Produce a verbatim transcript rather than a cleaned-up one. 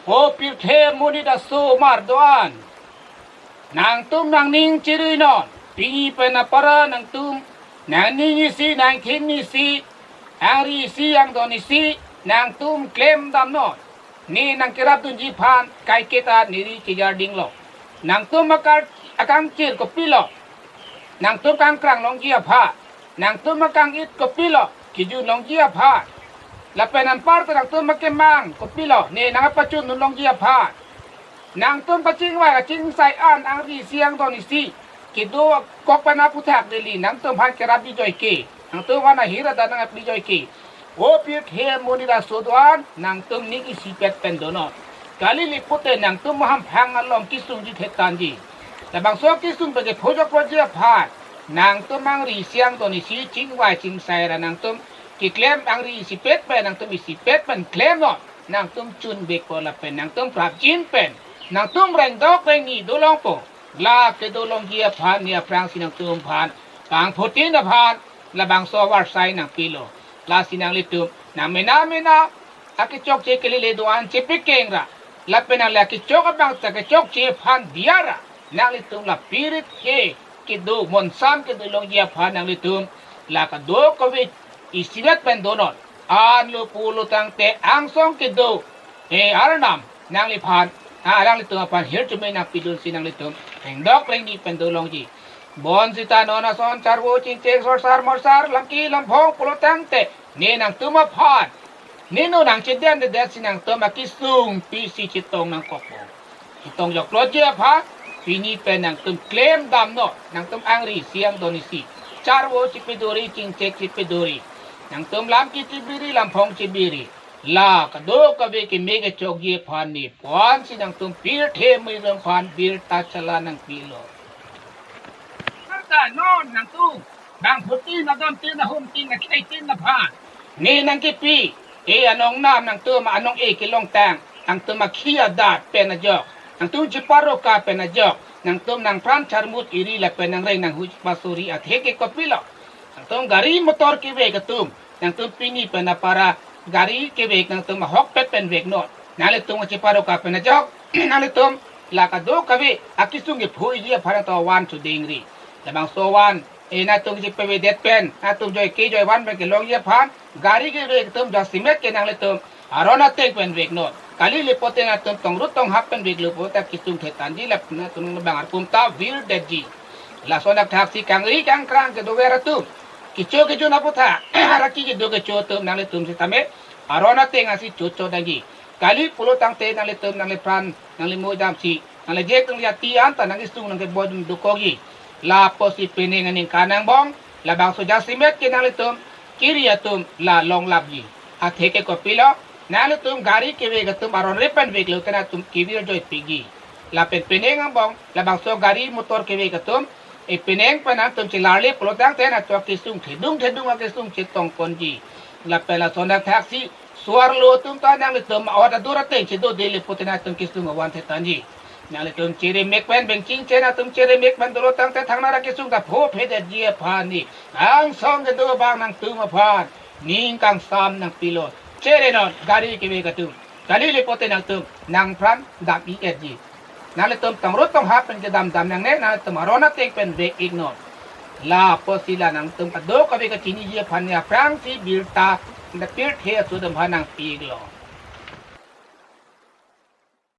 O pirthe monit aso mar do-an, nangtum nangning chirui non. Pini pen apara nangtum nangning isi, nangthin isi, angri isi, angdon isi, nangtum klem dam non. Ne nangkerapdunji aphan kaiketa neri kejarding lo. Nangtum akar akangchir kopilo? Nangtum kangkrang longji aphan. Nangtum akang-it kopilo? Kejun longji aphan. Lapen anparta nangtum akemang kopilo? Ne nangpachun dun longji aphan. Nangtum kachingvai kachingsai an angri isi, angdon isi kedo kok pen aputhak deli nangtum aphan kerap bijoike. Nangtum aphan ahir adan nangbijoike. O pirthe monit aso do-an, nangtum ning isipet pen do non. Kali le pute nangtum hamphang along kesungji thetanji. Labangso kesung pen kephojok proje aphan nangtum angri isi, angdon isi chingvai chingsai ra nangtum keklem angri isipet pen, nangtum isipet pen klem non. Nangtum chun bikpo lapen nangtum prapjin pen nangtum rengdok rengni dolongpo. La kedo longji aphan ne aphrangsi nangtum aphan pangphutin aphan labangso avarsai nangpilo. Lasi nanglitum nangmena mena akechokche kelele do-an chepekeng ra, lapen nangle akechok abang ta kechokche aphan diya ra, nanglitum la pirthe kedo monsam kedo longji aphan nanglitum la kadokave isipet pen do non. Anlo pulo tangte angsong kedo, eh, Arnam nangliphan, ah, nanglitum aphan hirjume nangpidunsi nanglitum rengdok rengni pen do longji. Bonsita non ason charvo chingcheng sorsar morsar lamki lamphong pulo tangte ne nangtum aphan, ne non nangchedan dedetsi nangtum akesung pisi chetong nangkokpo. Chetong jokloji aphan pini pen nangtum klem dam non. Nangtum angri isi, angdon isi, charvo chepedori, chingcheng chepedori, nangtum lamki chebiri, lamphong chebiri, la kadokave keme kechokji aphan ne puansi nangtum pirthe monit aphan birta chala nangpilo. Birta non nangtum bangphutin, adontin, ahumtin, akheitin aphan ne nangkepi. E anong nam nangtum anong-e kelongtang, nangtum akhi adat pen ajok, nangtum cheparoka pen ajok, nangtum nangpran charmut iri lapen nangreng nanghu chepasori atheke kopilo? Nangtum gari motor kevek atum, nangtum pini pen apara gari kevek nangtum ahokpet pen vek non. Nanglitum cheparoka pen ajok, nanglitum la kadokave akesung kephoiji aphan nangtum van chudingri. Labangso van, eh, nangtum chepavedet pen, nangtum joike joivan pen kelongji aphan gari kevek atum jasemet ke nanglitum aron ateng pen vek non. Kali le pute nangtum tongrut tonghap pen veklo pute kesung thetanji, lapen nangtum bang arpum ta virdetji. Lason akthaksi kangri kangkrang kedover atum, kecho kejun aputhak, araki kedo kecho atum, nanglitum sitame aron ateng asi chocho dangji. Kali pulo tangte nanglitum nanglipran, nanglimo jamsi, nanglejek nanglejati anta nangkesung nangkeboi dun dokokji. Lapusi penang aningkan angbong labangso jasemet ke nanglitum kiri atum la longlapji. Atheke kopilo? Nanglitum gari kevek atum aron re pen veklo te nangtum kevir joipikji. Lapen penang angbong labangso gari motor kevek atum, e penang pen nangtum chelarle pulo tangte nangtum akesung thedung thedung akesung chetongponji. Lapen lason akthaksi suarlo atum ta nanglitum ot adur ateng chedo dele pute nangtum kesung avan thetanji. Nanglitum cheremek pen bengching che nangtum cheremek pen dolo tangte thangnat akesung ta phophedetji aphan ne angsong kedo abang nangtum aphan ning kangsam nangpilo. Chere non gari kevek atum. Kali le pute nangtum nangpran dam-i-etji. Nanglitum tongrut tonghap pen kedam dam nangne, nanglitum aron ateng pen vek-ik non. Lapusi la nangtum kadokave kachiniji aphan ne aphrangsi birta, nda pirthe aso atum aphan nangpi-iklo.